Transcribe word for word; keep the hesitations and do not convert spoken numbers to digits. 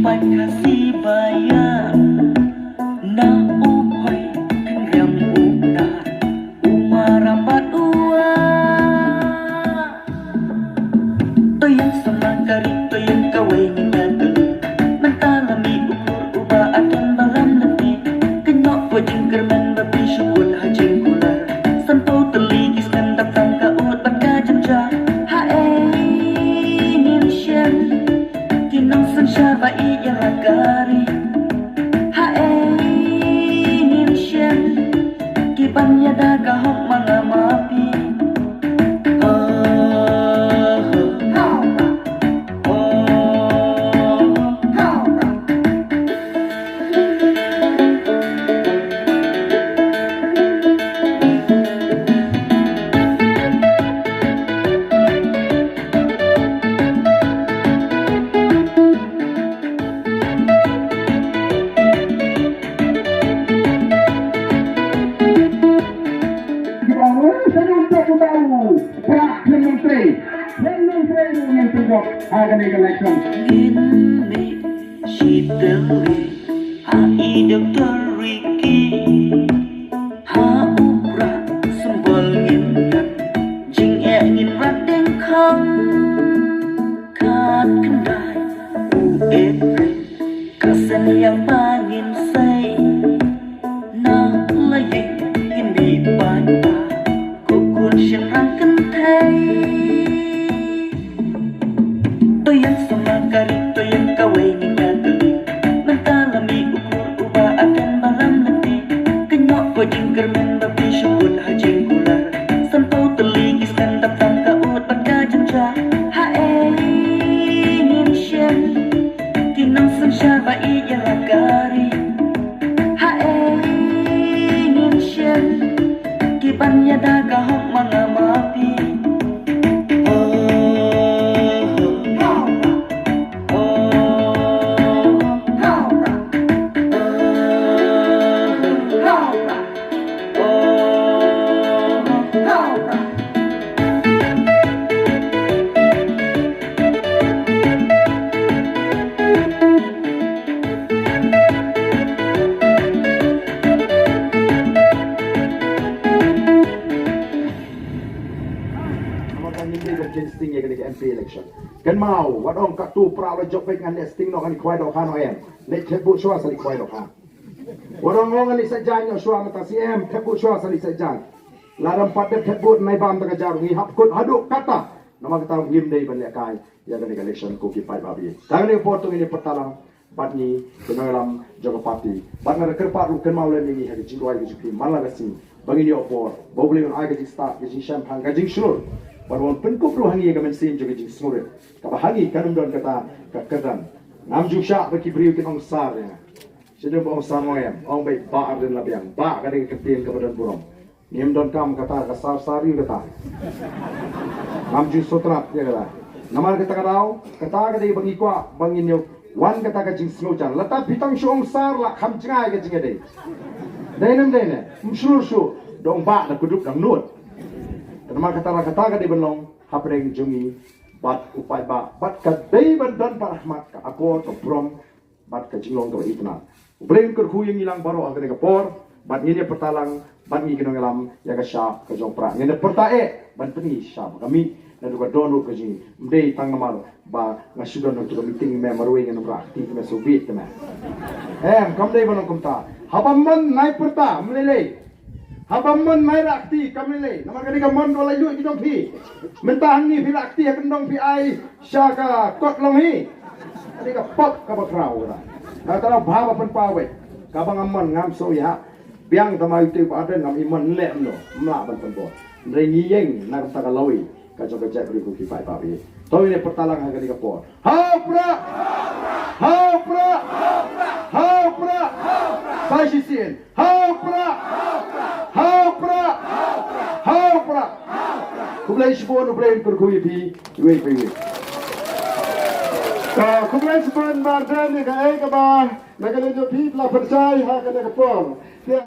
Pynkhasi baya na u hoi kynriam u nar u maram bad u ar. To ïeng samla kari to ïeng kawei ngin ïa kylli. Mynta la mih u kur uba atan balam lynti. Kynnoh ko jingkyrmen ba phi shu kut ha jingkular. Sanphew tylli ki snem dap tang ka ud bad ka jynjar. Haei ngin shem. Ki nongsynshar ba ïeit ïa la kari. Haei ngin shem. Ki ban ïada ka hok ma nga ma phi. Oh, oh, oh. Ki ong, "Eh, sa nyngkong u dau." Prah Prime Minister, Prime Minister ruh ngin pynjop ha kane ka election. Ngin mih shi tylli ha i Doctor Ricky. Ha u Prah symbol ngin ngan jingeh ngin rat deng kham. Khatkhyndai u April ka seng ïang ba ngin sei. Na la ïing ngin mih paidbah ko khun shynrang kynthei. To ïeng samla kari to ïeng kawei ngin ïa kylli. Mynta la mih u kur uba atan balam lynti. Kynnoh ko jingkyrmen ba phi shu kut ha jingkular. Sanphew tylli ki snem dap tang ka ud bad ka jynjar. Haei ngin shem. Ki nongsynshar ba ïeit ïa la kari. Haei ngin shem. Ki ban ïada ka hok ma nga ma phi. Oh, oh, oh, oh. Kynmaw, wat ong katto Prah la jop beit ngan leh sting noh ngan ïa khwai dohkha noh em. Leh thep vote shuwa sa leh khwai dohkha. Wat ong ngan ïa sa jaiñ noh shuwa mynta C M, thep vote shuwa sa leh sa jaiñ. Lada ym pat dep thep vote nai bam ta ka jar ngi hap kut haduh katta. Namar kata ngim dei ban lehkai ïa kane ka election ko ki paidbah ba ïeit. Tang kane ka por to ngin ïa pyrta lang bad ngi ki nongïalam jong ka party. Bad nga da kyrpad ruh kynmaw lem ïa ngi ha ka jingduwai ka jong phi man la ka sngi ba ngin ïoh bor, ba U Blei un ai ka jingstad, ka jingshem bha, ka jingshlur. Bad ban pynkup ruh ha ngi ïa ka mynsiem jong ka jingsngewrit kaba ha ngi kan ym don kata ka kyrdan. Ngam ju shah ba ki briew kin ong sar ïa nga. Shadem ba ong sar mo em, ong beit bah ardin la biang, bah ka dei ka ktien kaba don burom. Ngim donkam kata ka sar sar ïa kata. Ngam ju sngewtynnat ïa kata. Namar kata ka daw, kata ka dei ba ngi kwah ba ngin ïoh wan kata ka jingsngewjan. Lada phi tang shu ong sar la kham jngai ka jingïadei. Dei ne ym dei ne, ym shlur shuh, da ong bah da kdup dang nud. Namar kata la kata ka dei ban long hapdeng jong ngi bad u paidbah, bad ka dei ban don bad ha khmat ka akor ka burom bad ka jinglong kaba itynnad. U Blei un kyrkhu ïa ngi lang baroh ha kane ka por, bad ngin ïa pyrta lang bad ngi ki nongïalam ïa ka shap ka jong Prah. Ngin ïa pyrta eh ban pynïaid shap ka mih naduh ka dohnud ka jong ngi. Ym dei tang namar ba nga shu don ha kato ka meeting me marwei ngan ym rah kti, me sngewbit me. Em, kam dei ban long kumta. Haba mon nai pyrta, ym lei lei. Haba mon nai rah kti, kam lei lei. Namar kane ka mon ka la ïuh ki jong phi. Mynta hangne phi rah kti ha kyndong phi ai sha ka kot long hi. Kane ka pop kaba khraw kata. Nga kata bha ba pynpaw beit. Kaba nga mon ngam sngewthuh. Biang tama ïa uto uba ardent ngam i mon leh mno. Ym lah ban pynbor. Hynrei ngi ïeng na ka bynta ka lawei ka jong ka jaitbynriew ko ki paidbah ba ïeit. To ngin ïa pyrta lang ha kane ka por. Ha u Prah! Ha u Prah! Ha u Prah! Ba shisien. Ha u Prah! Ha u Prah! Ha u Prah! Khublei shibun, U Blei un kyrkhu ïa phi iwei pa iwei. Ka khublei shibun Bah Ardent ïa kaei kaba na ka liang jong phi la pynshai ha kane ka por. Te